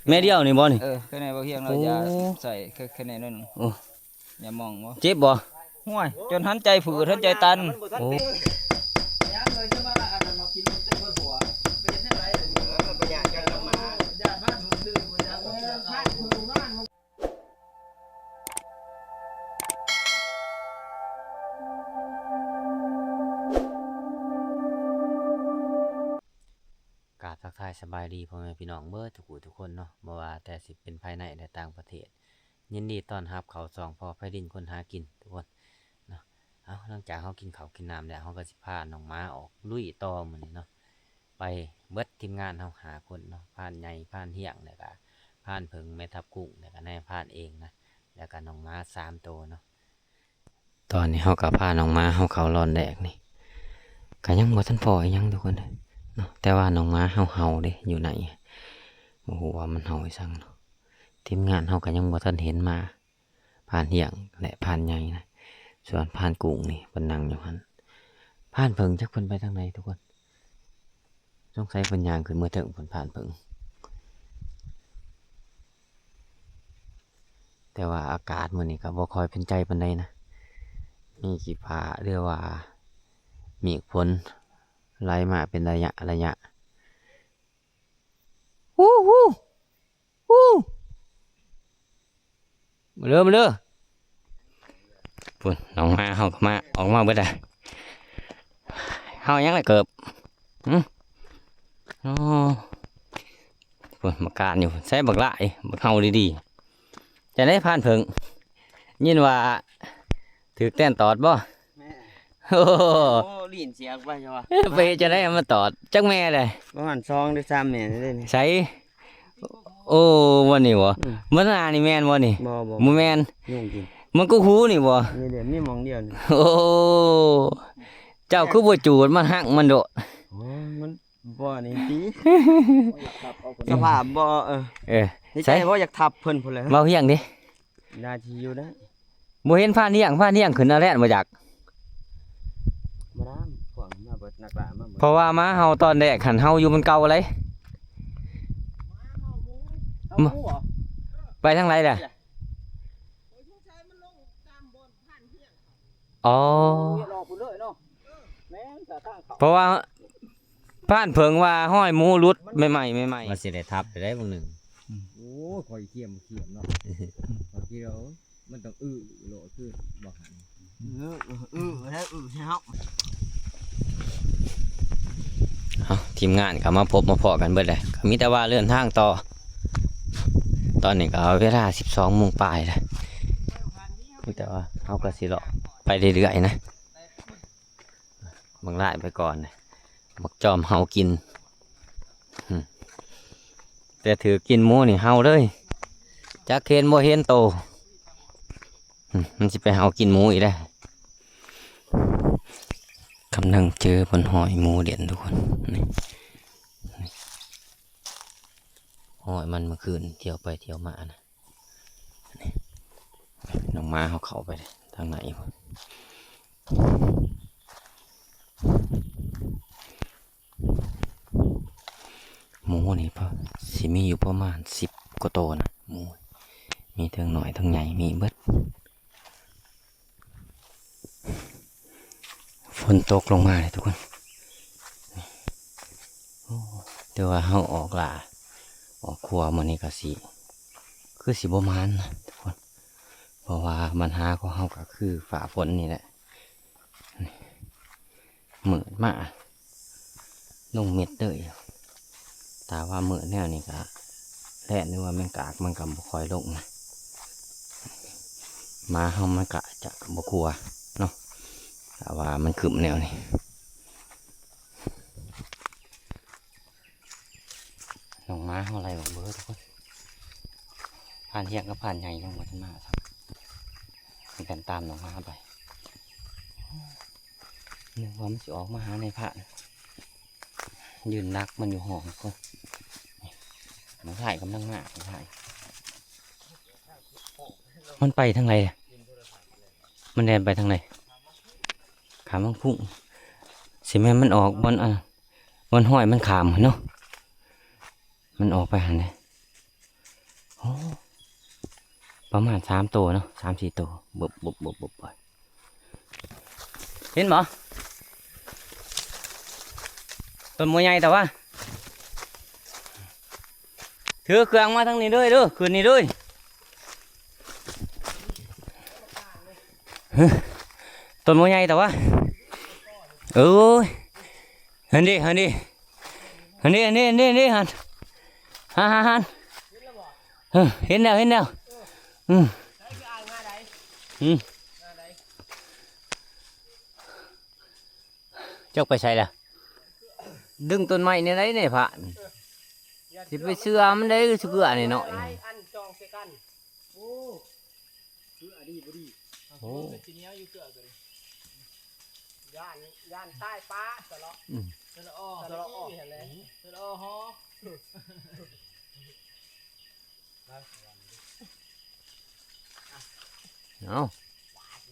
ແມ່ດຽວນີ້ບໍ່ນີ້? ເອີ ແຄ່ໃນບໍ່ພຽງ ໂອ້ ລາວຢາໃສ່ ແຄ່ ແຄ່ໃນໜ້ອຍໜຶ່ງ. ໂອ້ ຢາໝອງບໍ່? ເຈັບບໍ່? ຫ້ວຍ ຈົນຫັນໃຈຜືດ ຫັນໃຈຕັນ. ໂອ້ ກາບທັກທາຍສະບາຍດີພໍ່ແມ່ພີ່ນ້ອງເບິດທຸກຜູ້ທຸກຄົນເນາະ, ບໍ່ວ່າແຕ່ຊິເປັນພາຍໃນ ແລະ ຕ່າງປະເທດ. ຍິນດີຕ້ອນຮັບເຂົ້າຊ່ອງພໍ່ໄພລິນຄົນຫາກິນທຸກຄົນເນາະ. ເອົາ ຫຼັງຈາກເຮົາກິນເຂົ້າກິນນ້ຳແລ້ວ ເຮົາກໍຊິພານ້ອງໝາອອກລຸຍຕໍ່ມື້ນີ້ເນາະ. ໄປເບິດທີມງານເຮົາຫ້າຄົນເນາະ, ພານໃຫຍ່ ພານຮຽງ ແລ້ວກະພານເຜິ້ງ ແມ່ທັບກຸ້ງ ແລ້ວກະນາຍພານເອງນະ ແລ້ວກະນ້ອງໝາສາມໂຕເນາະ. ຕອນນີ້ເຮົາກໍພານ້ອງໝາເຮົາເຂົ້າລອນແລກນີ້ ກໍຍັງບໍ່ທັນພໍອີ່ຫຍັງທຸກຄົນເດີເນາະ, ແຕ່ວ່ານ້ອງໝາເຮົາເຫົ່າເດ້ຢູ່ໃນ, ບໍ່ຮູ້ວ່າມັນເຫົ່າອີ່ຫຍັງເນາະ. ທີມງານເຮົາກໍຍັງບໍ່ທັນເຫັນມາ ພານຮຽງ ແລະ ພານໃຫຍ່ນະ, ສ່ວນພານກຸ້ງນີ້ເພິ່ນນັ່ງຢູ່ຫັ້ນ. ພານເຜິ້ງຈັກເພິ່ນໄປທາງໃດທຸກຄົນ. ສົງໄສເພິ່ນຍ່າງຂຶ້ນເມືອເທິງເພິ່ນ ພານເຜິ້ງ. ແຕ່ວ່າອາກາດມື້ນີ້ກໍບໍ່ຄ່ອຍເປັນໃຈປານໃດນະ, ມີຂີ້ຟ້າ ຫຼືວ່າເມກຝົນໄຫຼມາເປັນໄລຍະໄລຍະ. ຮູ້ ຮູ້ ຮູ້ ມາເດີ ມາເດີ. ພຸ້ນ ນ້ອງໝາເຮົາກໍມາ ອອກມາເບິດລະ. ເຮົາຫຍັງລະເກີບ? ຫຶ? ອໍ ພຸ້ນ ບັກການຢູ່. ໃສບັກຫຼາຍ ບັກເຫົ່າດີໆ. ຈັ່ງໃດພານເຜິ້ງ? ຍິນວ່າຖືກແຕນຕອດບໍ່? ແມ່ນ. ໂອ້ ໂອ້ ລີ້ນສຽງໄປຊະວ່າ. ເອີ ໄປເຮັດຈັ່ງໃດໃຫ້ມັນຕອດ? ຈັກແມ່ແຫຼະ? ປະມານສອງຫຼືສາມແມ່ເດ້ນີ້. ໃສ? ໂອ້ ບ່ອນນີ້ບໍ່? ອືມ ມັນໜ້ານີ້ແມ່ນບໍ່ນີ້? ບໍ່ ບໍ່ ບໍ່ແມ່ນ. ຍຸງກິນ. ມັນກໍຫູນີ້ບໍ່? ນີ້ເດ້ ມີໝ່ອງດຽວນີ້. ໂອ້ ເຈົ້າຄືບໍ່ຈູດມັນ ຮັກມັນໂດດ. ໂອ້ ມັນບໍ່ນີ້ຕິ. ສະພາບບໍ່ ເອີ ເອີ ໃນໃຈບໍ່ຢາກທັບເພິ່ນພຸ້ນແຫຼະ. ເວົ້າຮຽງເດ້. ໜ້າຊິຢູ່ໄດ້. ບໍ່ເຫັນພານຮຽງ ພານຮຽງຂຶ້ນອາແລນບໍ່ຈັກ. ມານຳ ພວກມາເບິດ ນັກລ່າມາເບິດ. ເພາະວ່າມາເຮົາຕອນແລກຫັ້ນ ເຮົາຢູ່ບ່ອນເກົ່າເລີຍ. ເອົາ ມາ ໝູບໍ່? ໄປທາງໃດລະ? ອໍ ເພາະວ່າ ພານເຜິ້ງວ່າຮອຍໝູຫຼຸດໃໝ່ໆ ໃໝ່ໆ ວ່າຊິໄດ້ທັບໄດ້ບາງໜຶ່ງ. ໂອ້ຍ ຂ້ອຍຂຽມ ຂຽມເນາະ ຂ້ອຍຄິດວ່າ ເອີ ມັນຕ້ອງອື້ໂລດ ຄືບໍ່ຫັນ. ເອີ ເອີ ເອີ ໃຫ້ເຮົາ ເອົ້າ ທີມງານກໍມາພົບມາພໍ້ກັນເບິດເລີຍ ກໍມີແຕ່ວ່າເດີນທາງຕໍ່. ຕອນນີ້ກໍເວລາສິບສອງໂມງປາຍແລ້ວ ມີແຕ່ວ່າເຮົາກໍຊິເລາະໄປເລື້ອຍໆນະ. ບັກຫຼາຍໄປກ່ອນ ບັກຈອມເຫົ່າກິນ. ແຕ່ຖືກກິນໝູນີ້ເຫົ່າເລີຍ ຈັກເຫັນບໍ່ເຫັນໂຕ. ມັນຊິໄປເຫົ່າກິນໝູອີກແລ້ວ. ກຳລັງເຈີບ່ອນຮອຍໝູເດັ່ນທຸກຄົນ ນີ້ ຮອຍມັນເມື່ອຄືນທ່ຽວໄປທ່ຽວມານະ. ນ້ອງໝາເຮົາເຂົ້າໄປທາງໃນພຸ້ນ. ໝູນີ້ ຊິມີຢູ່ປະມານສິບກວ່າໂຕນະ ໝູ ມີທັງນ້ອຍທັງໃຫຍ່ ມີເບິດ. ຝົນຕົກລົງມາເລີຍທຸກຄົນ. ໂອ້ ແຕ່ວ່າເຮົາອອກລ່າ ອອກຄົວມື້ນີ້ກໍຊິ ຄືຊິບໍ່ໝານນະທຸກຄົນ ເພາະວ່າບັນຫາຂອງເຮົາກໍຄືຟ້າຝົນນີ້ແຫຼະ. ມືດມາ ລົງເມັດເລີຍ. ຖ້າວ່າມືດແນວນີ້ກະແລ່ນ ຫຼືວ່າແມງກາກມັນກະບໍ່ຄ່ອຍລົງນະ. ໝາເຮົາມັນກະຈະບໍ່ກົວເນາະ ຖ້າວ່າມັນຄຶ້ມແນວນີ້. ນ້ອງໝາເຮົາໄລ່ອອກເບິດທຸກຄົນ. ພານຮຽງກັບພານໃຫຍ່ຍັງບໍ່ທັນມາຊ້ຳ ມັນກັນຕາມນ້ອງໝາໄປ. ນຶກວ່າມັນຊິອອກມາຫານາຍພານ ຢືນດັກມັນຢູ່ຫ້ອງພຸ້ນ. ບັກຫຼາຍກຳລັງມາ ບັກຫຼາຍ. ມັນໄປທາງໃດ? ມັນແລ່ນໄປທາງໃດ? ຂ້າມວັງພຸ້ງ. ຊິແມ່ນມັນອອກບ່ອນ ອ່າ ບ່ອນຮອຍມັນຂ້າມເນາະ. ມັນອອກໄປຫັ້ນເດ້. ປະມານສາມໂຕເນາະ ສາມສີ່ໂຕ ບຶບໆໆໆ ເຫັນບໍ່? ຕົ້ນໝໍໃຫຍ່ແຕ່ວ່າ ຖືເຄື່ອງມາທາງນີ້ເລີຍເດີ ຂຶ້ນນີ້ເລີຍ ຕົ້ນໝໍໃຫຍ່ແຕ່ວ່າ ໂອ້ຍ ຫັ້ນເດ້ ຫັ້ນເດ້ ຫັ້ນເດ້ ຫັ້ນເດ້ ຫັ້ນເດ້ ຫັ້ນ ຫັ້ນ ຫັ້ນ ຫັ້ນ ເອີ ເຫັນແລ້ວ ເຫັນແລ້ວ ອືມ ອືມ ຈັກໄປໃສລະ? ດຶງຕົ້ນໄມ້ນີ້ໄດ້ແນ່ພະ ຊິໄປເຊື່ອມັນໄດ້ ເຊື່ອໜ້ອຍໆ ອັນຈອງໃສ່ກັນ ໂອ້ ເກືອດີບໍ່ດີ ໂອ້ ເປັນຊິໜຽວຢູ່ເກືອກໍດີ ຢ້ານ ຢ້ານຕາຍປາສະເລາະ ອືມ ສະເລາະ ສະເລາະ ຫັ້ນແຫຼະ ສະເລາະ ຫໍ ເອົາ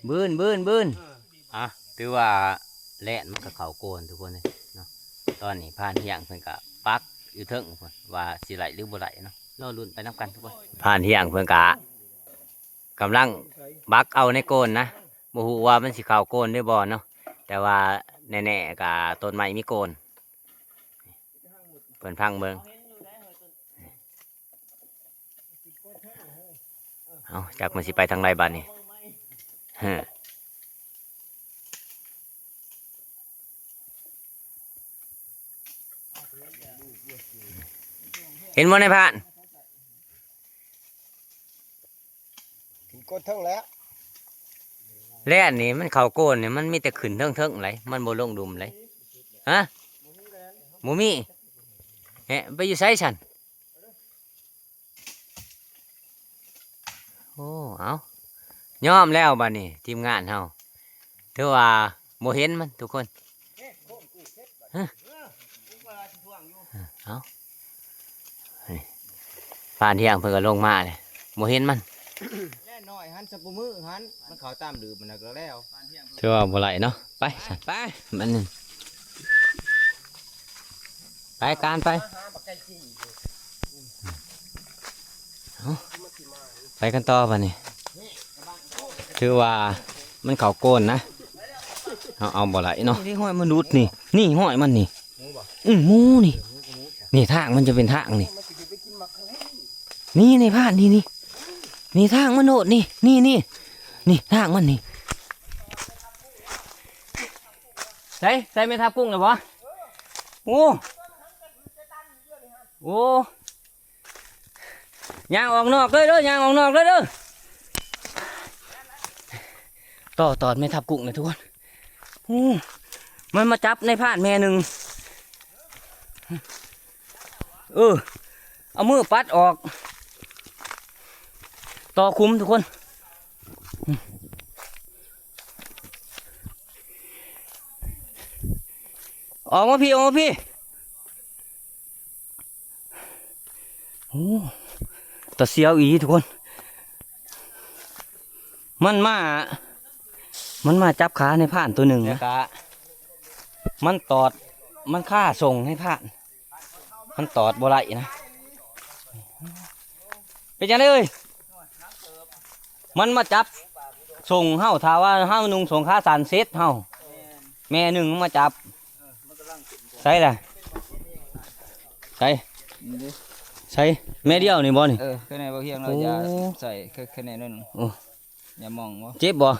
ບືນ ບືນ ບືນ ອ່ະ ຖືວ່າແລ່ນມັນກໍເຂົ້າໂກນທຸກຄົນເອີຍເນາະ ຕອນນີ້ພານທ່ຽງເພິ່ນກໍປັກຢູ່ເທິງພຸ້ນ ວ່າຊິໄດ້ຫຼືບໍ່ໄດ້ເນາະ ລໍລຸ້ນໄປນຳກັນທຸກຄົນ ພານທ່ຽງເພິ່ນກໍ ກຳລັງບັກເອົາໃນໂກນນະ ບໍ່ຮູ້ວ່າມັນຊິເຂົ້າໂກນຫຼືບໍ່ເນາະ ແຕ່ວ່າແນ່ໆກະຕົ້ນໄມ້ມີໂກນ ເພິ່ນພັງເບິ່ງ ເອົ້າ ຈັກມັນຊິໄປທາງໃດບາດນີ້ ເຮີ ເຫັນບໍ່ນາຍພານ? ຂຶ້ນໂກນເທິງແລ້ວ ແລ່ນນີ້ມັນເຂົ້າໂກນນີ້ ມັນມີແຕ່ຂຶ້ນເທິງໆໄດ໋ ມັນບໍ່ລົງລຸ່ມໄດ໋ ຮະ ບໍ່ມີ ແຮະ ໄປຢູ່ໃສຊັ້ນ? ໂອ້ ເອົາ ຍອມແລ້ວບາດນີ້ ທີມງານເຮົາ ຖືວ່າບໍ່ເຫັນມັນທຸກຄົນ ຮະ ເອົາ ນີ້ ພານທ່ຽງເພິ່ນກໍລົງມາເລີຍ ບໍ່ເຫັນມັນ ແລ່ນໜ້ອຍຫັ້ນ ສະປູມືຫັ້ນ ມັນເຂົ້າຕາມດືບມັນນະກໍແລ້ວ ຖືວ່າບໍ່ໄດ້ເນາະ ໄປ ໄປ ມັນ ໄປການໄປ ເອົາ ໄປກັນຕໍ່ບາດນີ້ ຖືວ່າມັນເຂົ້າໂກນນະ ເຮົາເອົາບໍ່ໄດ້ເນາະ ນີ້ຮອຍມະນຸດນີ້ ນີ້ຮອຍມັນນີ້ ອືມ ໝູນີ້ ນີ້ທາງມັນຈະເປັນທາງນີ້ ນີ້ ນີ້ພາດ ນີ້ ນີ້ ນີ້ທາງມັນໂນດ ນີ້ ນີ້ ນີ້ ນີ້ທາງມັນນີ້ ໃສ ໃສແມ່ທັບກຸ້ງນະບໍ່? ໂອ້ ໂອ້ ຍ່າງອອກນອກເລີຍເດີ ຍ່າງອອກນອກເລີຍເດີ ຕໍ່ຕອດແມ່ທັບກຸ້ງນະທຸກຄົນ ໂອ້ ມັນມາຈັບໃນພາດແມ່ໜຶ່ງ ເອີ ເອົາມືປັດອອກ ຕໍ່ຄຸມທຸກຄົນ ອອກມາພີ້ ອອກມາພີ້ ໂອ້ ຕາສຽວອີ່ຫຼີທຸກຄົນ ມັນມາ ມັນມາຈັບຂານາຍພານໂຕໜຶ່ງ ແລ້ວກະ ມັນຕອດ ມັນຄາສົ່ງນາຍພານ ມັນຕອດບໍ່ໄດ້ນະ ເປັນຈັ່ງໃດເອີຍ? ມັນມາຈັບສົ່ງເຮົາ ຖ້າວ່າເຮົານຸ່ງສົ້ງຂາສັ້ນເສັດເຮົາ ແມ່ໜຶ່ງມາຈັບ ໃສລະ ໃສ ນີ້ເດ້ ໃສ ແມ່ດຽວນີ້ບໍ່ນີ້? ເອີ ແຄ່ໃນບໍ່ຮຽງເນາະ ໂອ້ ຢາໃສ່ ແຄ່ ແຄ່ໃນໜ້ອຍໜຶ່ງ ໂອ້ ຢ່າມອງບໍ່ ເຈັບບໍ່?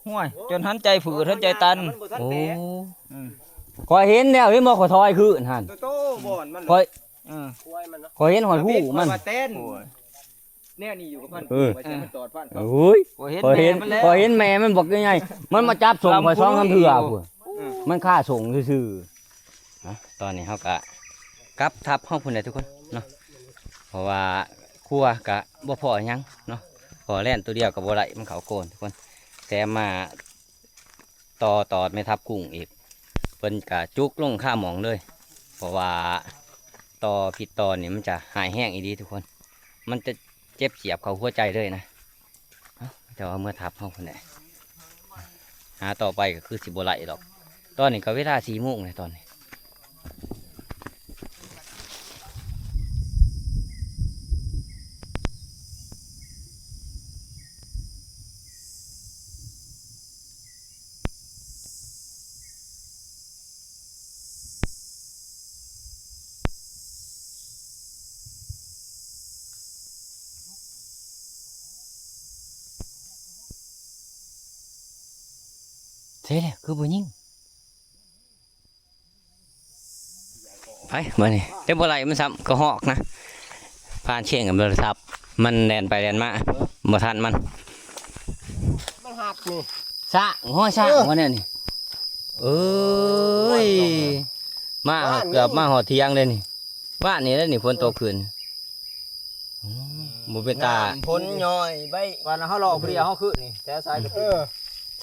ຫ້ວຍ ຈົນຫັນໃຈຝືດຫັນໃຈຕັນ ໂອ້ ອືມ ຂ້ອຍເຫັນແລ້ວ ເຫັນບໍ່ ຂ້ອຍຖອຍຄືນຫັ້ນ ໂຕໆ ບ່ອນມັນ ຂ້ອຍ ເອີ ຂ້ອຍເຫັນຮອຍຫູມັນ ຂ້ອຍວ່າແຕນ ໂອ້ຍ ແນວນີ້ຢູ່ກັບພັນ ເອີ ວ່າຊິໃຫ້ມັນຕອດພັນ ໂອ້ຍ ຂ້ອຍເຫັນ ຂ້ອຍເຫັນ ແມ່ມັນແລ້ວ ຂ້ອຍເຫັນແມ່ມັນບັກໃຫຍ່ໆ ມັນມາຈັບສົ່ງຂ້ອຍສອງສາມເທື່ອພຸ້ນ ອືມ ມັນຄາສົ່ງຊື່ໆ ນະ ຕອນນີ້ເຮົາກະກັບທັບເຮົາພຸ້ນແຫຼະທຸກຄົນເນາະ ເພາະວ່າຄົວກະບໍ່ພໍຫຍັງເນາະ ພໍແລ່ນໂຕດຽວກໍບໍ່ໄດ້ ມັນເຂົ້າໂກນທຸກຄົນ ແຖມມາຕໍ່ຕອດແມ່ທັບກຸ້ງອີກ ເພິ່ນກະຈຸກລົງຄາໝ່ອງເລີຍ ເພາະວ່າຕໍ່ພິດຕໍ່ນີ້ມັນຈະຮ້າຍແຮງອີ່ຫຼີທຸກຄົນ ມັນຈະເຈັບສຽບເຂົ້າຫົວໃຈເລີຍນະ. ເອົາ ເຈົ້າເອົາເມືອທັບເຮົາພຸ້ນແຫຼະ ຫາຕໍ່ໄປກໍຄືຊິບໍ່ໄດ້ດອກ ຕອນນີ້ກໍເວລາສີ່ໂມງແລ້ວຕອນນີ້. ໃຊ່ແລ້ວ ຄືບໍ່ຍິງ. ໄປບາດນີ້ ໄດ້ບໍ່ໄລ່ມັນຊ້ຳ ກະຮອກນະ ຜ່ານເຄງກັບໂທລະສັບ ມັນແລ່ນໄປແລ່ນມາ ບໍ່ທັນມັນ ມັນຫັກນີ້ ຊ້າງ ຮອຍຊ້າງ ເອີ ວ່າແນວນີ້ ເອີຍ ມາ ບ້ານນີ້ ເກືອບມາຮອດທ່ຽງເດ້ນີ້ ບ້ານນີ້ແຫຼະນີ້ ຝົນຕົກຂຶ້ນ ອືມ ບໍ່ເປັນຕາ ນ້ຳຝົນຍ້ອຍໄປ ວ່າເຮົາເລາະຜູ້ດຽວເຮົາຄືນນີ້ ແຖວຊາຍກະຕິກ ເອີ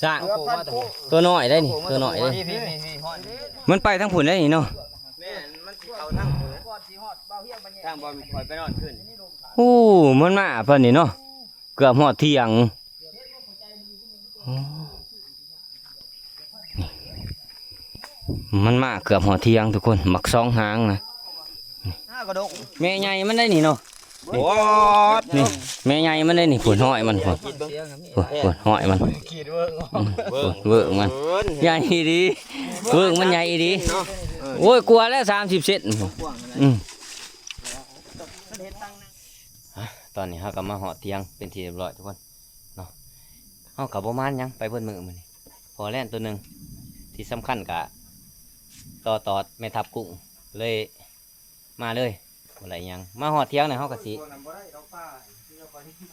ຊ້າງ ເກືອບພັນໂຕ ຕົວນ້ອຍໄດ໋ນີ້ ຕົວນ້ອຍເດ້ ມັນໄປທາງພຸ້ນໄດ໋ນີ້ເນາະ ແມ່ນ ມັນຊິເຂົ້າທາງພຸ້ນ ທາງບ່ອນຂ້ອຍໄປນອນຄືນ ໂອ້ ມັນມາປານນີ້ເນາະ ເກືອບຮອດທ່ຽງ ໂອ້ ມັນມາເກືອບຮອດທ່ຽງທຸກຄົນ ບັກສອງຫາງນະ ແມ່ໃຫຍ່ມັນໄດ໋ນີ້ເນາະ ໂອ້ ນີ້ ແມ່ໃຫຍ່ມັນເດ້ນີ້ ພຸ້ນ ຮອຍມັນ ພຸ້ນ ພຸ້ນ ຮອຍມັນ ອືມ ເວີ້ງມັນ ໃຫຍ່ອີ່ຫຼີ ເວີ້ງມັນໃຫຍ່ອີ່ຫຼີ ໂອ້ຍ ກວ່າແລ້ວ ສາມສິບເຊັນ ອືມ ອ່ະ ຕອນນີ້ເຮົາກໍມາຮອດທ່ຽງເປັນທີ່ຮຽບຮ້ອຍທຸກຄົນເນາະ ເຮົາກໍບໍ່ມານຫຍັງ ໄປເບິດມື້ມື້ນີ້ ພໍແລ່ນຕົວໜຶ່ງ ທີ່ສຳຄັນກະຕໍ່ຕອດແມ່ທັບກຸ້ງ ເລີຍ ມາເລີຍ ບໍ່ໄດ້ຫຍັງ ມາຮອດທ່ຽງແລ້ວເຮົາກໍຊິ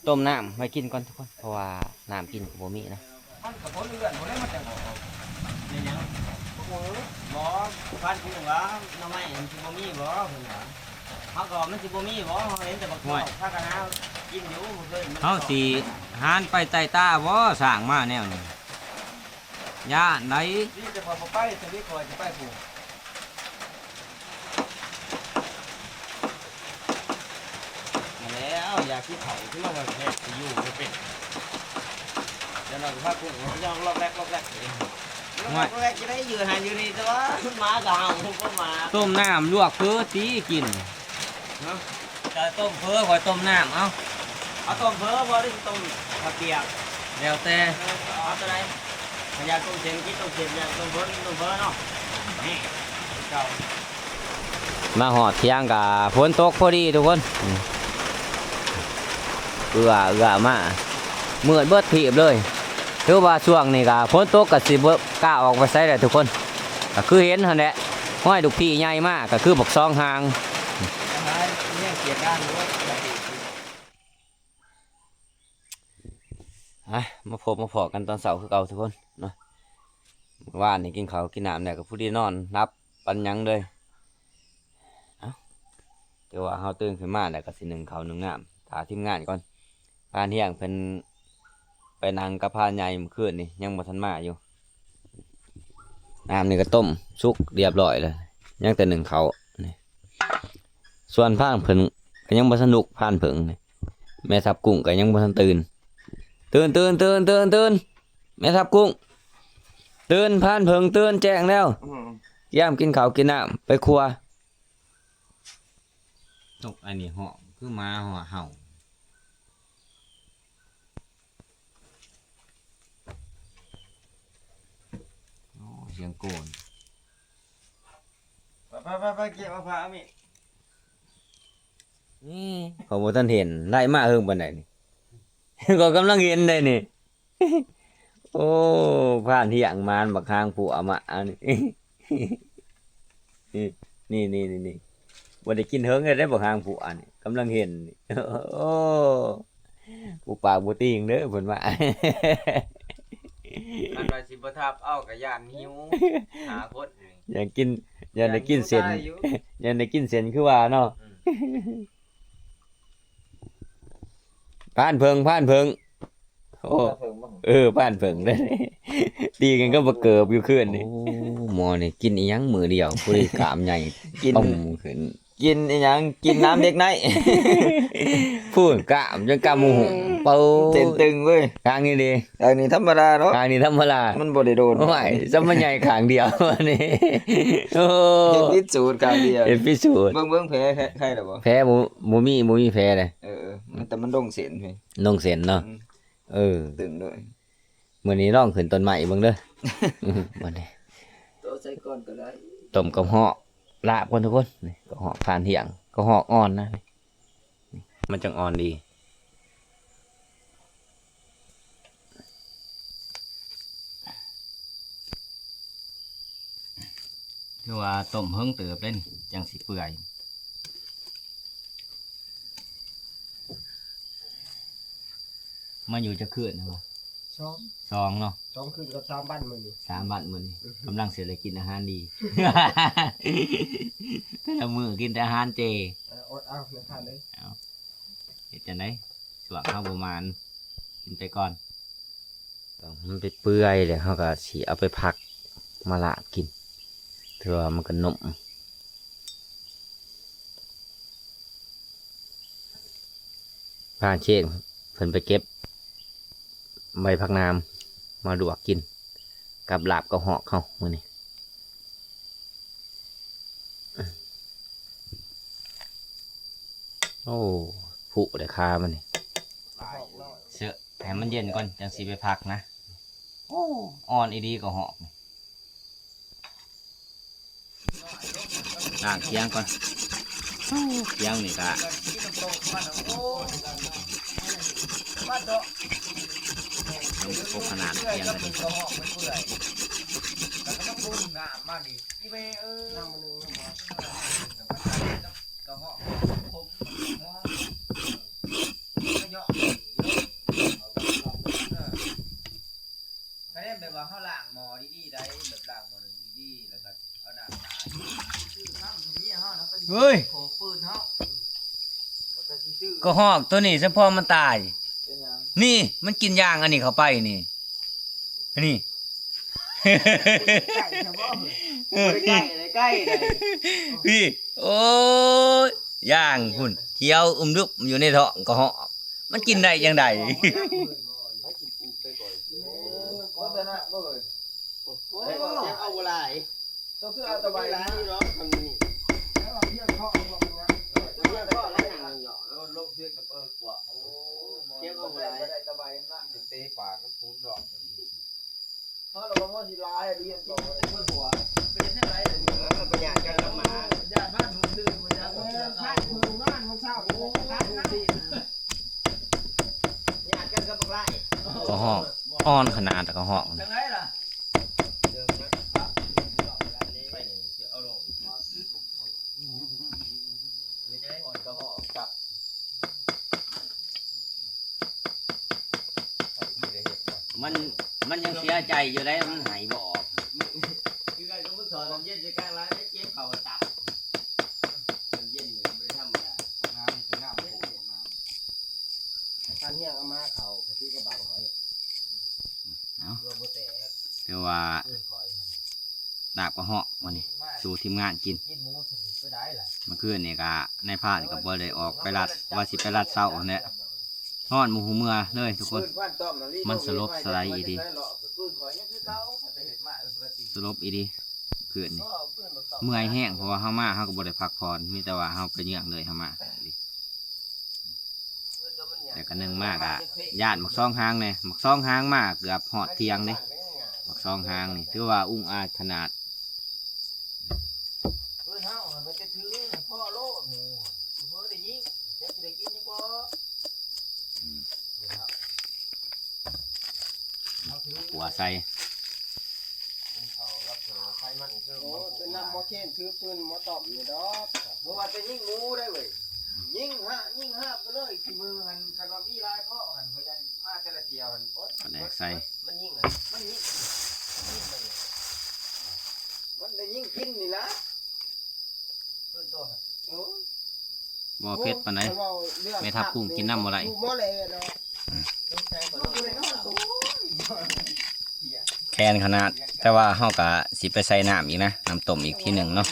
ຕົ້ມນ້ຳໄວ້ກິນກ່ອນທຸກຄົນ ເພາະວ່ານ້ຳກິນກໍບໍ່ມີນະ ມັນກໍບໍ່ເລື່ອນ ບໍ່ໄດ້ມາແຕ່ອອກ ແມ່ນຫຍັງ ບໍ່ ບໍ່ ພັນຄືວ່າໜໍ່ໄມ້ມັນຊິບໍ່ມີບໍ່ ເພິ່ນວ່າ ເຮົາກໍວ່າມັນຊິບໍ່ມີບໍ່ ເຮົາເຫັນແຕ່ບັກເຂົ້າ ພາກັນຫາກິນຢູ່ ເຮົາຊິຫານໄປໃຕ້ຕາບໍ່ ສ້າງມາແນວນີ້ ຢ້ານໃດ໋ ນີ້ແຕ່ຂ້ອຍບໍ່ໄປ ແຕ່ນີ້ຂ້ອຍຈະໄປພຸ້ນ ມາແລ້ວ ຢາກກິນເຂົ້າ ຄືວ່າແທ້ ຊິຢູ່ບໍ່ເປັນ ຈະນອນພາກຸ້ງ ລອກແລກ ລອກແລກ ລອກແລກ ຈະໄດ້ຢູ່ຫັ້ນຢູ່ນີ້ ແຕ່ວ່າໝາກໍເຫົ່າ ພວກໝາ ຕົ້ມນ້ຳລວກເຝີຕິກິນ ເນາະ ຈະຕົ້ມເຝີ ຂ້ອຍຕົ້ມນ້ຳ ເອົາ ເອົາຕົ້ມເຝີບໍ່ ຫຼືຕົ້ມເຂົ້າປຽກ ແລ້ວແຕ່ ເອີ ເອົາຕົວໃດ ຄັນຢາກຕົ້ມເສັ້ນກິນຕົ້ມເສັ້ນ ຢາກຕົ້ມເຝີກິນຕົ້ມເຝີເນາະ ນີ້ ເຈົ້າ ມາຮອດທ່ຽງກະຝົນຕົກພໍດີທຸກຄົນ ອືມ ເອື້ອ ເອື້ອມາ ມືດເບິດທີບເລີຍ ຖືວ່າຊ່ວງນີ້ກະຝົນຕົກກະຊິບໍ່ກ້າອອກໄປໃສແຫຼະທຸກຄົນ ກະຄືເຫັນຫັ້ນແຫຼະ ຮອຍລູກພີໃຫຍ່ມາ ກະຄືບັກສອງຫາງ ອ່ະ ມາພົບມາພໍ້ກັນຕອນເຊົ້າຄືເກົ່າທຸກຄົນເນາະ ມື້ວານນີ້ກິນເຂົ້າກິນນ້ຳແລ້ວກໍພໍດີນອນຫຼັບປັນຫຍັງເລີຍ ເອົ້າ ແຕ່ວ່າເຮົາຕື່ນຂຶ້ນມາແລ້ວກໍຊິໜຶ້ງເຂົ້າໜຶ້ງນ້ຳ ຖ້າທີມງານກ່ອນ ພານທ່ຽງເພິ່ນໄປນັ່ງກັບພານໃຫຍ່ມື້ຄືນນີ້ ຍັງບໍ່ທັນມາຢູ່ ນ້ຳນີ້ກໍຕົ້ມສຸກຮຽບຮ້ອຍແລ້ວ ຍັງແຕ່ໜຶ້ງເຂົ້ານີ້ ສ່ວນພານເພິ່ນກໍຍັງບໍ່ທັນລຸກ ພານເຜິ້ງນີ້ ແມ່ທັບກຸ້ງກໍຍັງບໍ່ທັນຕື່ນ ຕື່ນ ຕື່ນ ຕື່ນ ຕື່ນ ຕື່ນ ແມ່ທັບກຸ້ງ ຕື່ນ ພານເຜິ້ງຕື່ນ ແຈ້ງແລ້ວ ອືມ ກຽມກິນເຂົ້າກິນນ້ຳ ໄປຄົວ ຕົກອັນນີ້ຮ້ອງ ຄືໝາຮ້ອງເຫົ່າ ໂອ້ ສຽງໂກນ ໄປ ໄປ ໄປ ໄປ ເກັບເອົາຜ້າເອົາມີດ ນີ້ ຂ້ອຍບໍ່ທັນເຫັນ ໄລ່ມາເຫິງປານໃດນີ້ ຂ້ອຍກຳລັງເຫັນໄດ໋ນີ້ ໂອ້ ພານທ່ຽງມານບັກຫາງພົວມາອັນນີ້ ນີ້ ນີ້ ນີ້ ນີ້ ບໍ່ໄດ້ກິນເຫິງແລ້ວເດ້ ບັກຫາງພົວນີ້ ກຳລັງເຫັນນີ້ ໂອ້ ບໍ່ປາກບໍ່ຕີງເດີ ເພິ່ນວ່າ ຄັນວ່າຊິບໍ່ທັບເອົາກໍຢ້ານຫິວ ຫາຄົນນີ້ ຢາກກິນ ຢ້ານໄດ້ກິນເສັ້ນ ຢ້ານໄດ້ກິນເສັ້ນຄືວ່າເນາະ ອືມ ພານເຜິ້ງ ພານເຜິ້ງ ໂອ້ ເອີ ພານເຜິ້ງເດ້ ຕີກັນກັບບັກເກີບຢູ່ຄືນນີ້ ໂອ້ ໝໍນີ້ກິນອີ່ຫຍັງມື້ດຽວ ຜູ້ໃດກ້າມໃຫຍ່ ກິນ ປຶ້ມຂຶ້ນ ກິນອີ່ຫຍັງ ກິນນ້ຳເດັກໃນ ພຸ້ນກ້າມຈົນກ້າມໝູຫຸ່ງ ເປີ ເສັ້ນຕຶງເວີຍ ຂ້າງນີ້ເດ ຂ້າງນີ້ທຳມະດາເນາະ ຂ້າງນີ້ທຳມະດາ ມັນບໍ່ໄດ້ໂດນ ໂອ້ຍ ຊຳມາໃຫຍ່ຂ້າງດຽວອັນນີ້ ໂອ້ ເຮັດຜິດສູດຂ້າງດຽວ ເຮັດຜິດສູດ ເບິ່ງ ເບິ່ງແຜ ແຜ ໃຄແລ້ວບໍ່ ແຜບໍ່ ບໍ່ມີ ບໍ່ມີແຜເດ້ ເອີ ເອີ ມັນ ແຕ່ມັນລົງເສັ້ນເວີຍ ລົງເສັ້ນເນາະ ອືມ ເອີ ຕຶງໂດຍ ມື້ນີ້ລອງຂຶ້ນຕົ້ນໄມ້ເບິ່ງເດີ ມື້ນີ້ ໂຕໃສ່ກ່ອນກໍໄດ້ ຕົ້ມກະເຫາະລາບກ່ອນທຸກຄົນ ນີ້ ກະເຫາະຜ່ານທ່ຽງ ກະເຫາະອ່ອນນະ ນີ້ ມັນຈັ່ງອ່ອນດີ ນີ້ ຄືວ່າຕົ້ມເຫິງເຕີບເດ້ນີ້ ຈັ່ງຊິເປື່ອຍ. ມາຢູ່ຈັກຄືນແລ້ວວະ? ສອງ ສອງເນາະ ສອງຄືນກັບສາມວັນມື້ນີ້ ສາມວັນມື້ນີ້ ອື ກຳລັງຊິໄດ້ກິນອາຫານດີ ແຕ່ລະມື້ກິນແຕ່ອາຫານເຈ. ເອີ ອົດເອົານະທ່ານເອີຍ ເອົາ ເຮັດຈັ່ງໃດ ຊ່ວງເຮົາບໍ່ໝານ ກິນໄປກ່ອນ. ມັນໄປເປື່ອຍແລ້ວ ເຮົາກໍຊິເອົາໄປພັກມາລາບກິນ ຖືວ່າມັນກໍໜຸ່ມ. ພາເຊງເພິ່ນໄປເກັບໃບຜັກໜາມມາລວກກິນກັບລາບກະຮອກເຮົາມື້ນີ້. ໂອ້ ຜຸເດ້ຄາມັນນີ້ ເຊາະໃຫ້ມັນເຢັນກ່ອນ ຈັ່ງຊິໄປພັກນະ. ໂອ້ ອ່ອນອີ່ຫຼີກະຮອກ. ລ້າງຄຽງກ່ອນ ຄຽງນີ້ກະປົກຂະໜາດຄຽງກັນນີ້. ຄັນແມ່ນແບບວ່າເຮົາລ້າງໝໍ້ດີໆໄດ໋ ແບບລ້າງໝໍ້ໜຶ້ງດີໆ ແລ້ວກໍເອົານ້ຳສາດ ເຮີ້ຍ ຂອງປືນເຮົາ ກະຮອກໂຕນີ້ສະເພາະມັນຕາຍ. ເປັນຫຍັງ? ນີ້ ມັນກິນຢາງອັນນີ້ເຂົ້າໄປນີ້ ນີ້ ໃກ້ຊະບໍ່? ເອີ ໃກ້ ໃກ້ ພີ່ ໂອ້ຍ ຢ່າງພຸ້ນ ຂຽວອຸມດຸບຢູ່ໃນທ້ອງກະຮອກ ມັນກິນໄດ້ຈັ່ງໃດ? ເອີ ເອົາບໍ່ຫຼາຍ ເຈົ້າຄືເອົາແຕ່ໃບນີ້ເນາະ ມັນນີ້ ແລ້ວເອົາພຽງເຄາະບໍ່ເປັນຫຍັງ ເອີ ເຈົ້າພຽງເຄາະແລ້ວຫຍັງ ເອົາລົງພຽງກັບເອີກວ່າ ໂອ້ ເກັບເອົາບໍ່ຫຼາຍ ໄດ້ແຕ່ໃບນັ້ນ ເຕະປາກມັນສູງດອກ. ເຮົາລະວ່າມັນຊິຫຼາຍ ລຽນຕໍ່ເພິ່ນຫົວ ເປັນຈັ່ງໃດລະນີ້ ເອີ ບໍ່ຢາກກັນລະມາ ຢ້ານບ້ານຜູ້ອື່ນບໍ່ຈັກ ເອີ ໃຊ່ເພິ່ນບ້ານຂອງເຮົາ ໂອ້ ຢ້ານກັນກັບບັກຫຼ້າຍ ກະຮອກ ອ່ອນຂະໜາດກະຮອກ ຈັ່ງໃດລະ ເດີມນະ ໄປນີ້ຊິເອົາລົງ ມີແຕ່ໃຫ້ອ່ອນກະຮອກກັບ ມັນ ມັນຍັງເສຍໃຈຢູ່ໃດ໋ ມັນໄຫ້ບໍ່ອອກ ຄືກັນກັບມຶງຖອດນ້ຳເຢັນໃສ່ກາງລ້າງ ເຈັບເຂົ້າຕັບ ນ້ຳເຢັນນີ້ບໍ່ໄດ້ທຳມະດາ ນ້ຳນີ້ເປັນນ້ຳໂຄກ ນ້ຳ ການຮຽງເອົາມາເຂົ້າກະຄືກະບັງຫອຍ ເອົາ ເພື່ອບໍ່ແຕກ ຖືວ່າ ລາບກະຮອກມື້ນີ້ ສູ່ທີມງານກິນ ມື້ຄືນນີ້ກະນາຍພານກະບໍ່ໄດ້ອອກໄປລັດ ວ່າຊິໄປລັດເຊົ້າຫັ້ນແຫຼະ ນອນບໍ່ຮູ້ເມືອເລີຍທຸກຄົນ ມັນສະຫຼົບສະໄຫຼອີ່ຫຼີ ສະຫຼົບອີ່ຫຼີ ຄືນນີ້ ເມື່ອຍແຮງ ເພາະວ່າເຮົາມາເຮົາກະບໍ່ໄດ້ພັກຜ່ອນ ມີແຕ່ວ່າເຮົາໄປເຍືອງເລີຍ ເຮົາມາ ແລ້ວກະໜຶ່ງມາກະຢ້ານບັກຊອງຫາງແດ່ ບັກຊອງຫາງມາເກືອບຮອດທ່ຽງເດ້ ບັກຊອງຫາງນີ້ຖືວ່າອຸງອາດຂະໜາດ ເພິ່ນເຮົາມັນຈະຖືພໍໂລດໝູ່ ເພິ່ນໄດ້ຍິງ ຈັກຊິໄດ້ກິນຍັງບໍ່ ອືມ ເພິ່ນເຮົາ ເຮົາຖື ຂົວໃສ່ ເຂົາລັກສະນະໄຟມັນຄື ໂອ້ ເປັນນຳໝໍ້ເຄນຖືປືນໝໍ້ຕ້ອມນີ້ດອກ ບໍ່ວ່າແຕ່ຍິງໝູໄດ໋ເວີຍ ຍິງຫາ ຍິງຫາໄປເລີຍ ຂີ້ມືຫັ້ນ ຄັນວ່າມີຫຼາຍພໍຫັ້ນ ຂ້ອຍຢ້ານມາແຕ່ລະທ່ຽວຫັ້ນ ປາແດກໃສ່ ມັນຍິງຫັ້ນ ມັນຍິງ ມັນຍິງໄປ ມັນໄດ້ຍິງກິນນີ້ລະ ຄືໂຕຫັ້ນ ໂອ້ ບໍ່ເຜັດປານໃດ ຄັນເວົ້າເລື່ອງ ແມ່ທັບກຸ້ງກິນນ້ຳບໍ່ໄດ້ ຢູ່ໝໍ້ແລເນາະ ອືມ ແຄນຂະໜາດ ແຕ່ວ່າເຮົາກະຊິໄປໃສ່ນ້ຳອີກນະ ນ້ຳຕົ້ມອີກທີໜຶ່ງເນາະ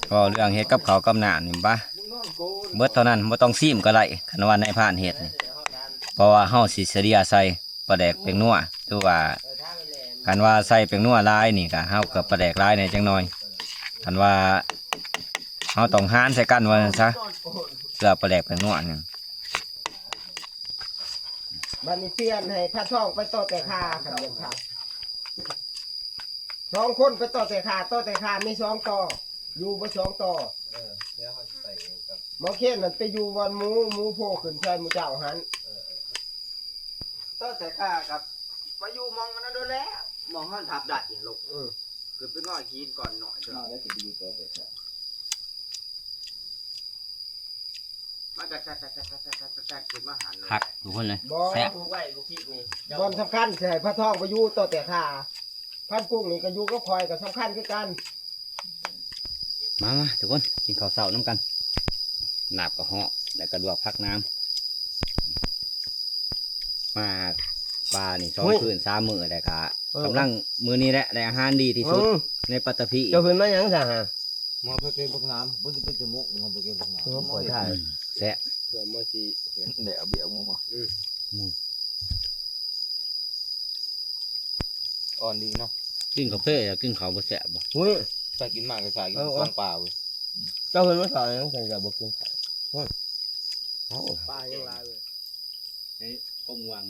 ເວົ້າເລື່ອງເຮັດກັບເຂົ້າກັບນ້ຳນີ້ ບາ ເບິດເທົ່ານັ້ນ ບໍ່ຕ້ອງຊີມກະໄດ້ ຄັນວ່ານາຍພານເຮັດນີ້ ເພາະວ່າເຮົາຊິສະເລ່ຍໃສ່ປາແດກແປ້ງນົວ ຖືວ່າ ຄັນວ່າໃສ່ແປ້ງນົວຫຼາຍນີ້ກະ ເຮົາກະປາແດກຫຼາຍແດ່ຈັກໜ່ອຍ ຄັນວ່າເຮົາຕ້ອງຫານໃສ່ກັນວ່າຊັ້ນຊະ ເພື່ອປາແດກແປ້ງນົວນີ້ ບາດນີ້ປ່ຽນໃຫ້ພະທອງໄປຕໍ່ແຕ່ຄາ ຄັນແມ່ນພະ ສອງຄົນໄປຕໍ່ແຕ່ຄາ ຕໍ່ແຕ່ຄາມີສອງຕໍ່ ຢູ່ບໍ່ສອງຕໍ່ ເອີ ແລ້ວເຮົາຊິໄປກັບ ໝໍ້ເຄນນັ້ນໄປຢູ່ບ່ອນໝູ ໝູໂພຂຶ້ນໃສ່ໝູ່ເຈົ້າຫັ້ນ ເອີ ເອີ ຕໍ່ແຕ່ຄາກັບ ມາຢູ່ໝ່ອງອັນນັ້ນໂດນແລ້ວ ໝ່ອງເຮົາທັບໄດ້ຫັ້ນລູກ ເອີ ຂຶ້ນໄປງອຍຫີນກ່ອນໜ້ອຍເດີ ມາແລ້ວຊິໄປຢູ່ຕໍ່ໄປຊະ ມັນກໍແຊດໆໆໆໆ ຂຶ້ນມາຫັ້ນໂລດ ຄັກທຸກຄົນເລີຍ ບໍ່ ແຊບ ປູກໄວ້ບໍ່ຜິດນີ້ ບ່ອນສຳຄັນຊິໃຫ້ພາທອງໄປຢູ່ຕໍ່ແຕ່ຂ້າ ພັນກຸ້ງນີ້ກໍຢູ່ກັບຂ້ອຍກໍສຳຄັນຄືກັນ ມາໆ ທຸກຄົນ ກິນເຂົ້າເຊົ້ານຳກັນ ລາບກະເຫາະ ແລ້ວກໍລວກຜັກໜາມ ມາປ່ານີ້ສອງຄືນສາມມື້ ແລ້ວກໍ ເອີ ກຳລັງ ມື້ນີ້ແຫຼະໄດ້ອາຫານດີທີ່ສຸດ ເອີ ໃນປັດຕະພີ ເຈົ້າເພິ່ນມາຫຍັງຊະຫາ ມາໄປເກັບຜັກໜາມ ບໍ່ໄດ້ໄປຈະໝົກ ມາໄປເກັບຜັກໜາມ ໂອ້ຍ ຂ້ອຍຖ່າຍ ແຊບ ເພື່ອມາຊິ ໄດ້ເອົາເບຍອອກມາບໍ່ ອືມ ອືມ ອ່ອນດີເນາະ ກິນກາເຟແລ້ວກິນເຂົ້າບໍ່ແຊບບໍ່ ຫື ໄປກິນມາກໍສາຍກິນ ເອີ ຂອງປ່າເວີຍ ເຈົ້າເພິ່ນມາສາຍຫຍັງ ຈັ່ງຈະບໍ່ກິນເຂົ້າ ຫື ເອົາ ປາຍັງຫຼາຍເວີຍ ໃນກົງວັງ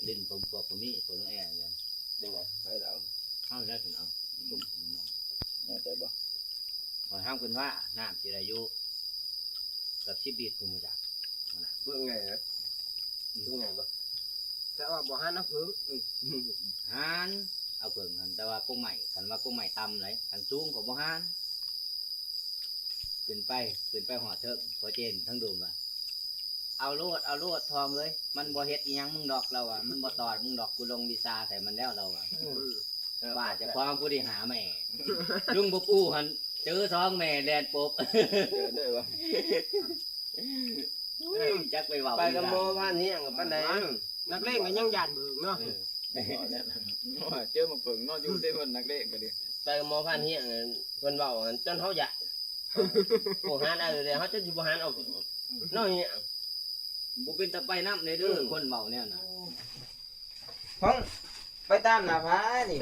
ຫຼິ້ນຕົມພວກກໍມີ ພວກນ້ອງແອນ ໄດ້ບໍ່ ໃຫ້ລາວ ເອົາແລ້ວເອົາ ແນ່ໃຈບໍ່ ຂ້ອຍຫ້າມເພິ່ນວ່າ ນ້ຳຊິໄດ້ຢູ່ ເກືອບສິບລິດພຸ້ນບໍ່ຈັກ ເບິ່ງໄງນະ ອືມ ເບິ່ງໄງບໍ່ ແຕ່ວ່າບໍ່ຫັນເອົາເຜິ້ງ ອືມ ຫັນເອົາເຜິ້ງຫັ້ນ ແຕ່ວ່າກົກໄມ້ ຄັນວ່າກົກໄມ້ຕ່ຳຫຼາຍ ຄັນສູງກໍບໍ່ຫັນ ຂຶ້ນໄປ ຂຶ້ນໄປຮອດເທິງ ພໍ່ເຈນທັງດົມວ່າ ເອົາໂລດ ເອົາໂລດທອງເອີຍ ມັນບໍ່ເຮັດອີ່ຫຍັງມຶງດອກ ລາວວ່າ ມັນບໍ່ຕອດມຶງດອກ ກູລົງວິຊາໃສ່ມັນແລ້ວ ລາວວ່າ ອືມ ວ່າເຈົ້າຂອງຜູ້ທີ່ຫາແມ່ ລຸງບໍ່ປູ່ຫັ້ນ ເຈີສອງແມ່ແລ່ນປົບ ເຈີເດີວ່າ ອຸ້ຍ ຈັກໄປເວົ້າ ໄປກັບໝໍພານຮຽງປານໃດ ນັກເລງກໍຍັງຢ້ານເບີກເນາະ ເອີ ເຈີໝາກເຜິ້ງເນາະ ຢູ່ເຕັມໝົດນັກເລງກໍດີ ໄປກັບໝໍພານຮຽງ ເພິ່ນເວົ້າຫັ້ນ ຈົນເຮົາຢ້ານ ໂອ້ ຫາໄດ້ແລ້ວ ເຮົາຈະຊິບໍ່ຫັນເອົາເນາະ ເຮົຍ ບໍ່ເປັນຕາໄປນຳເດ້ ອືມ ຄົນເວົ້າແນວນັ້ນ ຂອງ ໄປຕາມໜ້າຜານີ້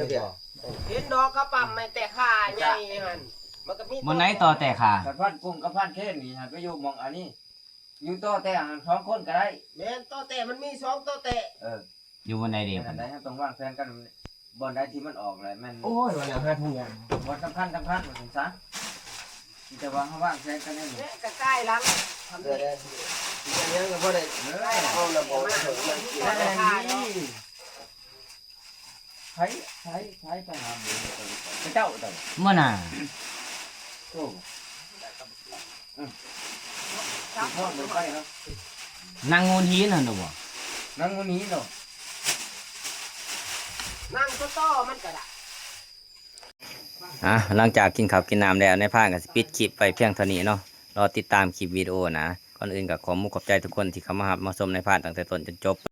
ເຫັນດອກກະປ້ຳໄມ້ແຕ່ຂາໃຫຍ່ຫັ້ນ ມັນກໍມີ ບ່ອນໃດຕໍ່ແຕ່ຂາ ກັບພັນກຸ້ງກັບພັນເຄນນີ້ຫັ້ນ ໄປຢູ່ໝ່ອງອັນນີ້ ຢູ່ຕໍ່ແຕ່ສອງຄົນກໍໄດ້ ແມ່ນ ຕໍ່ແຕ່ມັນມີສອງຕໍ່ແຕ່ ເອີ ຢູ່ບ່ອນໃດເດ ອັນໃດເຮົາຕ້ອງວາງແຜນກັນ ບ່ອນໃດທີ່ມັນອອກແລ້ວແມ່ນ ໂອ້ຍ ວ່າແລ້ວຫາທຸກຢ່າງ ບ່ອນສຳຄັນ ສຳຄັນວ່າຊັ້ນຊະ ມີແຕ່ວ່າເຮົາວາງແຜນກັນແນວນີ້ ແມ່ນກະກາຍຫຼັງ ເອີ ເອີ ເອີ ເອີ ເອີ ເອີ ເອີ ເອີ ເອີ ເອີ ເອີ ເອີ ເອີ ເອີ ເອີ ໃຜ ໃຜ ໃຜໄປຫາໝູ ເຂົາເຈົ້າ ເຈົ້າ ມື້ໜ້າ ໂອ້ ອືມ ນາງໂງນຫີນຫັ້ນເນາະ ນາງໂງນຫີນເນາະ ນາງຕໍ່ໆມັນກໍໄດ້ ອ່າ ຫຼັງຈາກກິນເຂົ້າກິນນ້ຳແລ້ວ ນາຍພານກໍຊິປິດຄລິບໄວ້ພຽງເທົ່ານີ້ເນາະ ລໍຕິດຕາມຄລິບວິດີໂອໜ້າ ກ່ອນອື່ນກໍຂໍຂອບໃຈທຸກຄົນທີ່ເຂົ້າມາຮັບມາຊົມນາຍພານຕັ້ງແຕ່ຕົ້ນຈົນຈົບ.